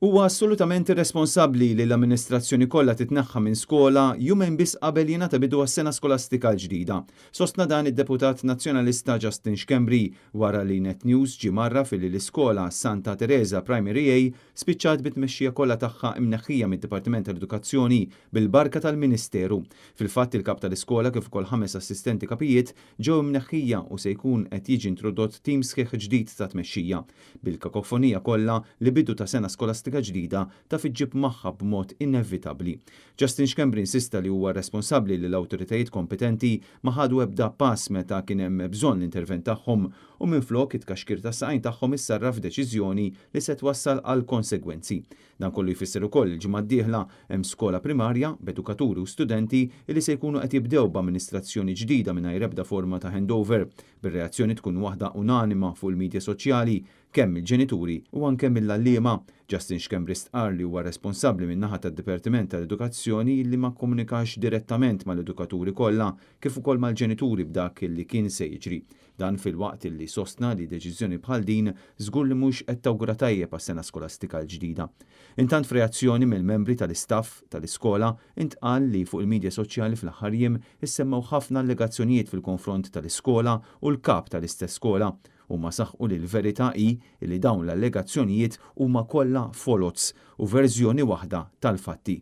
Huwa assolutament irresponsabbli li l-amministrazzjoni kollha titneħħa minn skola jumejn biss qabel jingħata bidu għas-sena skolastika l-ġdida. Sostna dan id-deputat Nazzjonalista Justin Schembri wara li Net News ġie mgħarraf illi l-iskola Santa Tereża Primary A spiċċat bit-tmexxija kollha tagħha imneħħija mid-Dipartiment tal-Edukazzjoni bil-barka tal-Ministeru. Fil-fatt il-kap tal-iskola kif ukoll ħames assistenti kapijiet ġew imneħħija u se jkun qed jiġi introdott tim sħiħ ġdid ta' tmexxija. Bil-kakofonija kollha li bidu ta' sena skolastika ġdida taf iġġib magħha b'mod inevitabbli. Justin Schembri insista li huwa irresponsabbli li l-awtoritajiet kompetenti ma ħadu ebda pass meta kien hemm bżonn l-intervent tagħhom u minflok it-tkaxkir tas-saqajn tagħhom issarraf f'deċiżjoni li se twassal għal konsegwenzi. Dan kollu jfisser ukoll li l-ġimgħa d-dieħla hemm skola primarja b'edukaturi u studenti li se jkunu qed jibdew b'amministrazzjoni ġdida mingħajr ebda forma ta' handover, bir-reazzjoni tkun waħda unanima fuq il-midja soċjali kemm mill-ġenituri u anke mill-għalliema. Justin Schembri stqarr li huwa responsabbli min-naħa tad-Dipartiment tal-Edukazzjoni li ma kkomunikax direttament mal-edukaturi kollha kif ukoll mal-ġenituri b'dak li kien se jiġri. Dan filwaqt li sostna li deċiżjoni bħal din żgur li mhux qed tawgura tajjeb għas-sena skolastika l-ġdida. Intant f'reazzjoni mill-membri tal-istaff tal-iskola intqal li fuq il-midja soċjali fl-aħħar jiem issemmew ħafna allegazzjonijiet fil-konfront tal-iskola u l-kap tal-istess skola. Huma saħqu li l-verità hi li dawn l-allegazzjonijiet huma kollha foloz u verżjoni waħda tal-fatti.